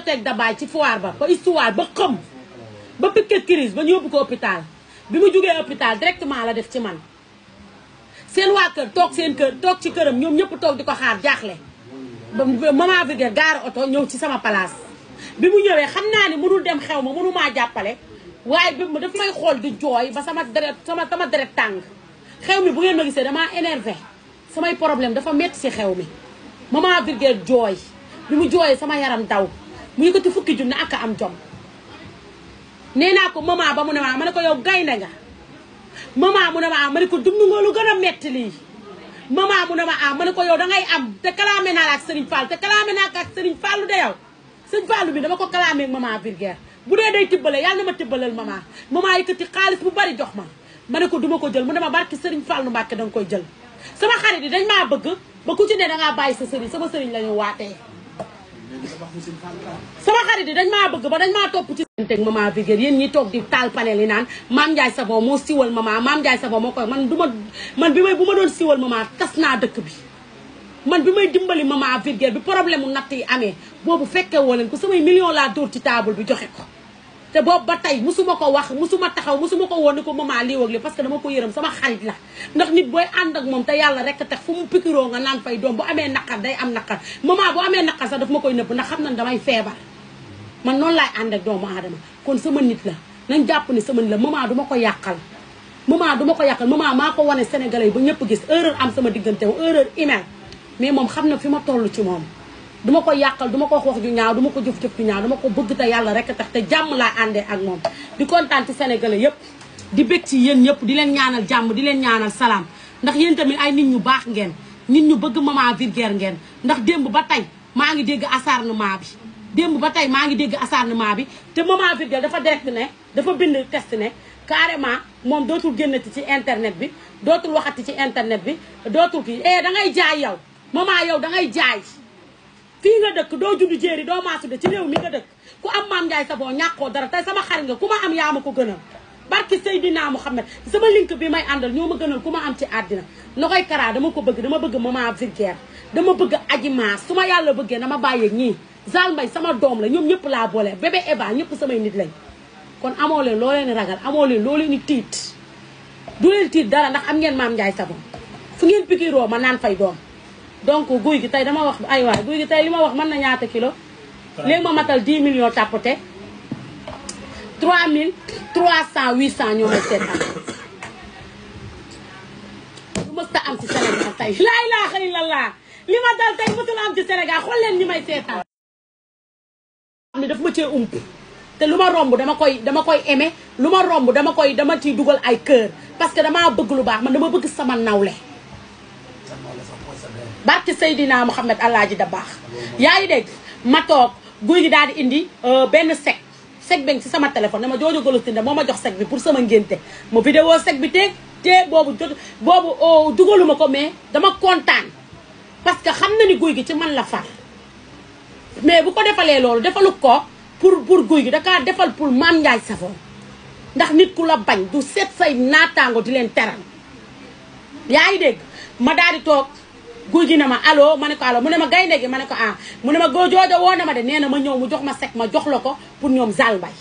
joteeg dabaay ci foire ba histoire ba xëm ba piquet crise ba ñu yóbbu ko hôpital bi mu jógee hôpital directement la def ci man seen waa kër toog seen kër toog ci këram ñoom ñëpp toog di ko xaar jaaxle ba maman Virgile gaara oto ñëw ci sama place bi mu ñëwee xam naa ni mënul dem xew ma mënu maa jàppale waaye bi daf may xool di jooy ba sama deret tàng xew mi bu ngeen ma gisee damaa énervé samay problème dafa metti si xew mi maman Virgile jooy bi mu jooyee sama yaram daw mu yëkkati fukki junni ak am jom nee naa ko maman ba mu ne ma ne ko yow gaynde nga maman mu ne ma ne ko dund nga lu gën a metti lii maman mu ne ma ne ko yow dangay am te kalaame naa la ak Serigne Fall te kalaame naa ko ak Serigne Fallu de yow Serigne Fallu bi dama ko kalaamee ak maman Virgile bu dee day tibbale yàlla na ma tibbalal maman yëkkati xaalis bu bari jox ma ne ko duma ko jël mu ne ma barki Serigne Fallu Mbàkke danga koy jël sama xarit yi dañ maa bëgg ba ku ci ne dangaa bàyyi sa sëriñ sama sëriñ la ñu waatee sama xarit yi dañ maa bëgg ba dañ maa topp ci teg maman Virgile yéen ñi toog di taal panel yi naan Mame Ndiaye Savon moo siwal maman Mame Ndiaye Savon moo koy man bu ma doon siwal maman tas naa dëkk bi man bi may dimbali maman Virgile bi problème mu natt yi amee boobu fekke woo leen ko samay million laa dóor ci table bi joxe ko te boobu ba tey musuma ko wax musuma taxaw musuma ko woon ni ko maman lii wag li parce que dama ko yërëm sama xarit la ndax nit booy ànd ak moom te yàlla rek tax fu mu pikiroo nga naan fay doom bu amee naqar day am naqar maman bu amee naqar sax daf ma koy nëbb ndax xam na damay feebar man noonu laay ànd ak doomu aadama kon sama nit la nañ jàpp ni sama nit la maman duma ko yàqal maman maa ko wane sénégalais yi ba ñëpp gis erreur am sama diggante erreur email mais moom xam na fi ma toll ci moom duma ko yàqal duma ko wax ju ñaaw duma ko jëf-jëf ju ñaaw dama ko bëgg te yàlla rek tax te jàmm laa àndee ak moom di kontaan ci sénégalais yëpp di bég ci yéen ñëpp di leen ñaanal jàmm di leen ñaanal salaam ndax yéen tamit ay nit ñu baax ngeen nit ñu bëgg maman Virgile ngeen ndax démb ba tey maa ngi dégg acharnement bi te maman Virgile dafa direct ne dafa bind test ne carrément moom dootul génnati ci internet bi dootul waxati ci internet bi dootul kii da ngay jaay yow maman yow da ngay jaay fii nga dëkk doo judd jéeri doo maasu de ci réew mi nga dëkk ku am Mame Ndiaye Savon ñàkkoo dara tey sama xarit nga ku ma am yaa ma ko gënal barki Seydina Mouhamed sama link bi may àndal ñoo ma gënal ku ma am ci àddina Nogoy Kara dama ko bëgg dama bëgg maman Virgile dama bëgg Adji Mass su ma yàlla bëggee dama bàyyeeg ñii Zal Mbaye sama doom la ñoom ñëpp laa boole bébé Eva ñëpp samay nit lañ kon amoo leen loo leen ragal amoo leen loo leen tiit du leen tiit dara ndax am ngeen Mame Ndiaye Savon fu ngeen pikiroo ma naan fay doom donc guy gi tey dama wax ay waay guy gi tey li ma wax mën na ñaata kilo léegi ma matal 10 millions tapoté 3300 800 ñoo may seetaan lu mës ta am ci Sénégal tey laa ilaaha illallah li ma dal tey mësul am ci Sénégal xool leen ñi may seetaan ni daf ma cee ump te lu ma romb dama koy aimé lu ma romb dama ciy dugal ay cœur parce que damaa bëgg lu baax man dama bëgg sama nawle barke Seydina Mouhamed Alaaji da baax yaa ngi dégg ma toog guy gi daal di indi benn sec bi ci sama téléphone dama joojo golostinde moo ma jox sec bi pour sama ngénte ma vidéo sec bi te boobu dugaluma ko mais dama kontaan parce que xam na ni guy gi ci man la far mais bu ko defalee loolu defalu ko pour guy gi dakaa defal pour Mame Ndiaye Savon ndax nit ku la bañ du seet say naataango di leen teral yaa ngi dégg ma daal di toog guy gi ne ma allo ma ne ko allo mu ne ma gaynde gi ma ne ko ah mu ne ma goo joojo woo na ma de nee na ma ñëw mu jox ma sec ma jox la ko pour ñoom Zal Mbaye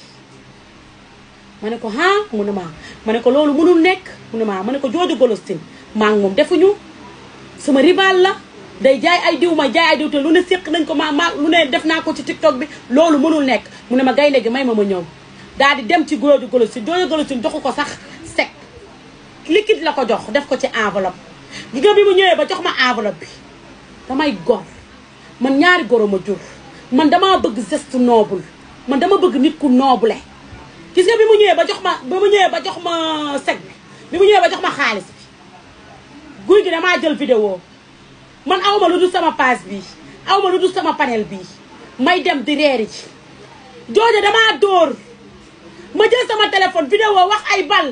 ma ne ko ah mu ne ma ne ko loolu mënul nekk mu ne ma ne ko joojo golostine maa ngi moom defuñu sama rival la day jaay ay diw ma jaay ay diw te lu ne séq nañ ko ma lu ne def naa ko ci TikTok bi loolu mënul nekk mu ne ma gaynde gi may ma ñëw daal di dem ci joojo golostine joxu ko sax sec liquide la ko jox def ko ci enveloppe gi nga bi mu ñëwee ba jox ma enveloppe bi damay gor man ñaari goro ma jur man damaa bëgg geste noble man dama bëgg nit ku noble gis nga bi mu ñëwee ba jox ma sec bi mu ñëwee ba jox ma xaalis bi guy gi damaa jël vidéo man awma lu dul sama page bi awma lu dul sama panel bi may dem di reeri ci jooja damaa dóor ma jël sama téléphone vidéo wax ay bal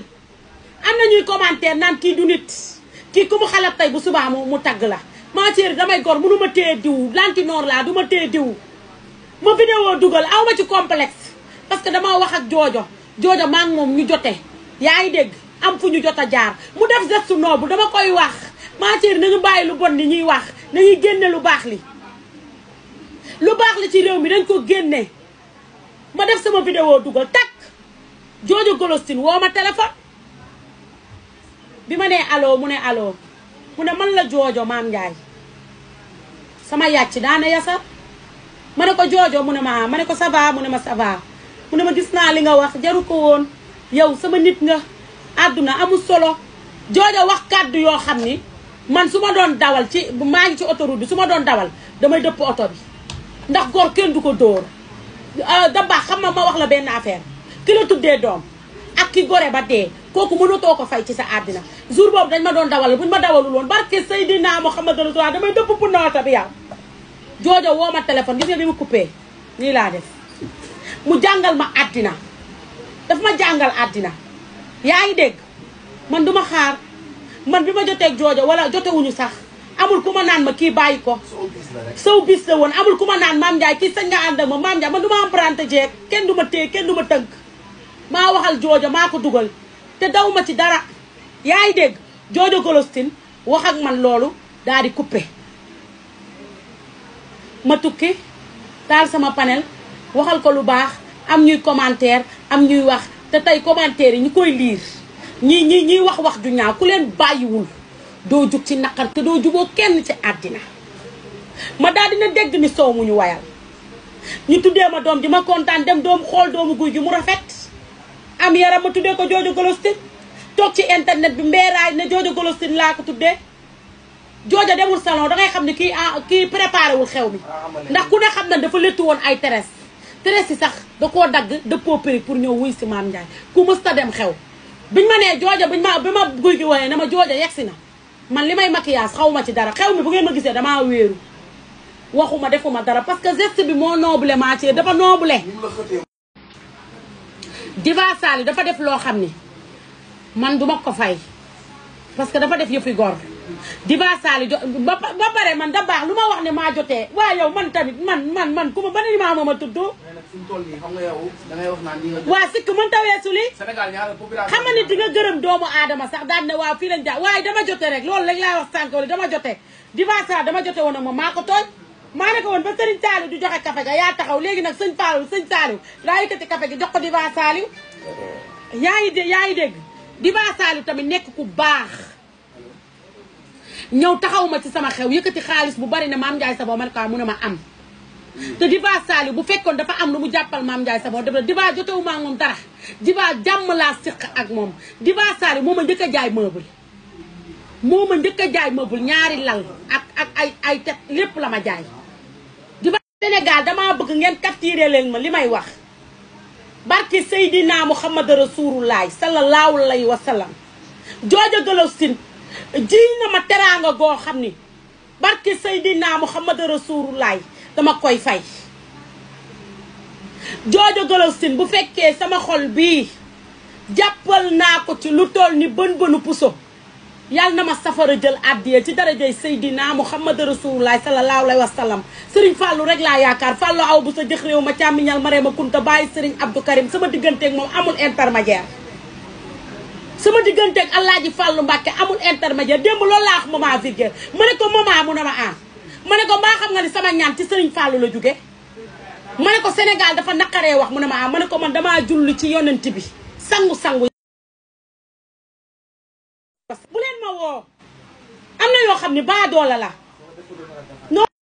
am na ñuy commentaire naan kii du nit kii ku mu xalab tey bu subaa mu tagg la ma chérie damay gor mënu ma téye diw lantinoor laa du ma téye diw ma vidéo dugal aw ma ci complexe parce que dama wax ak joojo maa ngi moom ñu jote yaa ngi dégg am fu ñu jot a jaar mu def geste noble dama koy wax ma chérie nañu bàyyi lu bon ni ñuy wax nañuy génne lu baax li ci réew mi dañ ko génne ma def sama vidéo dugal tak Jojo Golostine woo ma téléphone bi ma nee allo mu ne allo mu ne man la Jojo Mame Ndiaye sama yàcc daana yasar ma ne ko Jojo mu ne ma ne ko ça va mu ne ma ça va mu ne ma gis naa li nga wax jaru ko woon yow sama nit nga àdduna amul solo Jojo wax kàddu yoo xam ni man su ma doon dawal ci maa ngi ci autoroute bi su ma doon dawal damay dëpp oto bi ndax góor kenn du ko dóor da baax xam ma wax la benn affaire ki la tuddee doom ak ki gore ba dee kooku mënatoo ko fay ci sa àddina jour boobu dañ ma doon dawal buñ ma dawalul woon barke Seydina Muhammad Rasulullah damay dëpp pour na oto bi yow Jojo woo ma téléphone gis nga bi ma coupé nii laa def mu jàngal ma àddina daf ma jàngal àddina yaa ngi dégg man duma xaar man bi ma joteeg Jojo wala jotewuñu sax amul ku ma naan ma kii bàyyi ko sow bis la woon amul ku ma naan Mame Ndiaye kii sañ nga ànd ak ma Mame Ndiaye man du ma emprunté jeeg kenn du ma téye kenn du ma tënk maa waxal Jojo maa ko dugal te daw ma ci dara yaa ngi dégg Jojo Golostine wax ak man loolu daal di coupé ma tukki taal sama panel waxal ko lu baax am ñuy commentaire am ñuy wax te tey commentaire yi ñu koy liir ñiy wax ju ñaaw ku leen bàyyiwul doo jug ci naqar te doo juboo kenn ci àddina ma daal dina dégg ni soow mu ñu wayal ñu tuddee ma doom ji ma kontaan dem doom xool doomu guy gi mu rafet am yaram ma tuddee ko Jojo Golostine toog ci internet bi mbeeraay ne Jojo Golostine laa ko tuddee Jojo demul salon dangay xam ne kii préparé wul xew mi ndax ku ne xam na dafa léttu woon ay tresses yi sax da koo dagg dëppoo péri pour ñëw wuy si Mame Ndiaye ku mës ta dem xew biñ ma nee Jojo bi ma guy gi wooyee ne ma Jojo yegsi na man li may maquillage xaw ma ci dara xew mi bu ngeen ma gisee damaa wéeru waxuma defuma dara parce que geste bi moo noble matière dafa noble Diva Sali dafa def loo xam ni man duma ko fay parce que dafa def yëfi gor Diva Sali ba pare man da baax lu ma wax ne maa jotee waaye yow man tamit man ku ma ba ni ma tudd waa sikk mën taweesu li xam nga nit di nga gërëm doomu aadama sax daal ne waaw fii lañ jaar waaye dama jote rek loolu rek laa wax sànq wala dama jote Diva Sali dama jote woon ak moom maa ko tooñ maa ne ko woon ba Serigne Saliou du joxe café ga yaa taxaw léegi nag sëñ Saliou laa yëkkati café gi jox ko Diva Saliou yaa ngi dégg Diva Saliou tamit nekk ku baax ñëw taxaw ma ci sama xew yëkkati xaalis bu bari ne Mame Ndiaye Savon man ko mu ne ma am te Diva Saliou bu fekkoon dafa am lu mu jàppal Mame Ndiaye Savon def na Diva jotewuma ak moom dara Diva jàmm laa siq ak moom Diva Saliou moo ma njëkk a jaay meuble ñaari lal ak ay tet lépp la ma jaay Diva Sénégal damaa bëgg ngeen capturer leen ma li may wax barki Seydina Muhammad Rasulullah sallallahu alayhi wa sallam Jojo Golostine ji na ma teraanga goo xam ni barki Seydina Muhammad Rasulullah dama koy fay Jojo Golostine bu fekkee sama xol bii jàppal naa ko ci lu toll ni bën puso yàlla na ma safara jël àddiya ci darajay Seydina Muhammad Rasulullah sallallahu alayhi wa sallam Serigne Fallou rek laa yaakaar Fallou aw bu sa jëx réew ma càmmiñal ma reema kunta bàyyi Serigne Abdou Karim sama digganteeg moom amul intermédiaire sama digganteeg Alaaji Fallou Mbàkke amul intermédiaire démb loolu laa wax maman Virgile ma ne ko maman mu ne ma ma ne ko mbaa xam nga ni sama ñaan ci Serigne Fallou la jóge ma ne ko Sénégal dafa naqaree wax mu ne ma ma ne ko man damaa julli ci yonent bi sangu bu leen ma woo am na yoo xam ne baa doola la